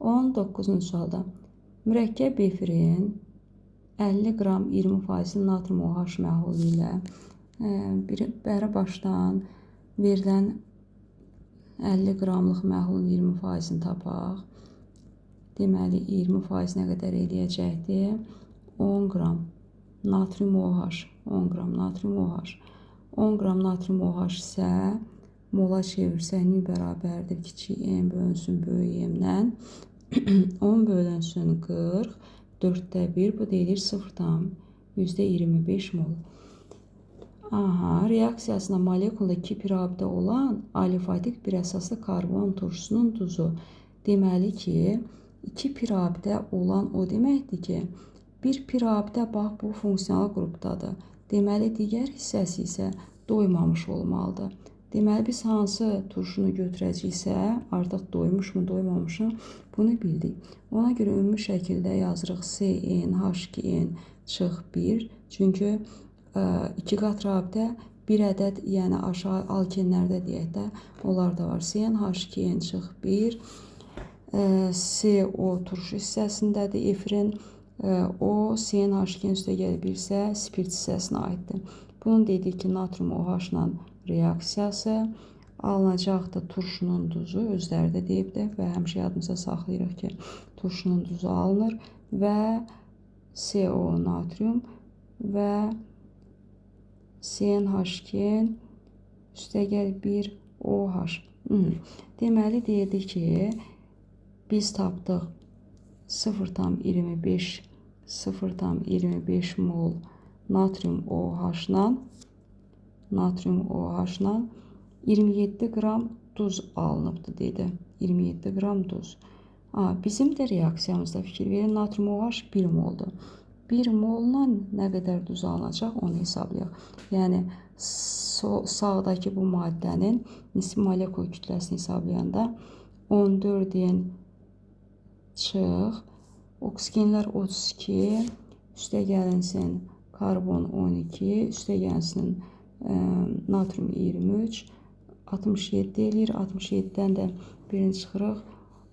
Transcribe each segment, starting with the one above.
19-cu sualda mürəkkəb efirin 50 qram 20% natrium OH məhlulu ilə bəri başdan verilən 50 qramlıq məhlulun 20%-ni tapaq. Deməli, 20% nə qədər eləyəcəkdir? 10 qram natrium OH, 10 qram natrium OH. 10 qram natrium OH isə mola çevirsək nü bərabərdir kiçik m bölünsün böyük m-dən. 10 bölünsün 40, 4-də 1, bu deyilir 0,25 mol. Aha, reaksiyasında molekulda 2 pirabitə olan alifatik bir əsaslı karbon turşusunun duzu. Deməli ki, 2 pirabitə olan o deməkdir ki, bir pirabitə bax bu funksional qrupdadır. Deməli, digər hissəsi isə doymamış olmalıdır. Deməli, biz hansı turşunu götürəcəksə, artıq doymuşmu, doymamışmı, bunu bildik. Ona görə ümumi şəkildə yazırıq SN, H2N çıx 1. Çünki iki qat rabitə bir ədəd, yəni aşağı alkenlərdə deyək də, onlar da var. SN, H2N çıx 1, CO turşu hissəsindədir efirin, O, SN, H2N üstə gəlib 1 isə spirt hissəsinə aiddir. Bunun dedik ki, natrium OH-la reaksiyası alınacaqdır turşunun duzu, özləri də deyibdir və həmişə yadımıza saxlayırıq ki, turşunun duzu alınır və CO natrium və CNH2N üstəgəl 1 OH. Deməli, deyirdi ki, biz tapdıq 0,25 mol natrium OH-la 27 qram duz alınıbdır dedi. 27 qram duz. Bizim də reaksiyamızda fikir verin, natrium OH 1 moldur. 1 molla nə qədər duz alınacaq, onu hesablayaq. Yəni, sağdakı bu maddənin nisbi molekul kütləsini hesablayanda 14-in çıx, oksigenlər 32, üstə gəlinsin karbon 12, üstə gəlinsin natrium 23, 67 eləyir, 67-dən də birini çıxırıq,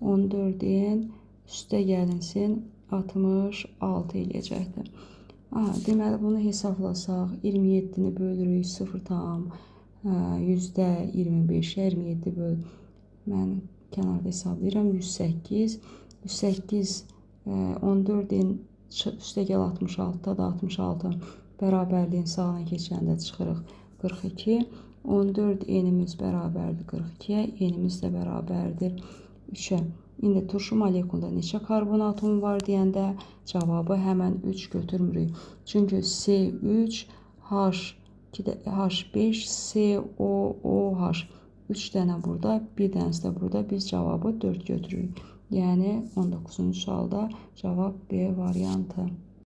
14-in üstə gəlinsin 66 eləyəcəkdir. Deməli, bunu hesablasaq, 27-ni bölürük 0,25-ə, 27 böl, mən kənarda hesablayıram, 108, 108, 14-in üstə gəl 66-da da 66 bərabərliyin sağına keçəndə çıxırıq 42, 14 enimiz bərabərdir 42-yə, enimiz də bərabərdir 3-ə. İndi turşu molekulunda neçə karbon atomu var deyəndə cavabı həmən 3 götürmürük. Çünki C3, H5, COOH 3 dənə burada, bir dənəsi də burada. Biz cavabı 4 götürürük. Yəni 19-cu sualda cavab B variantı.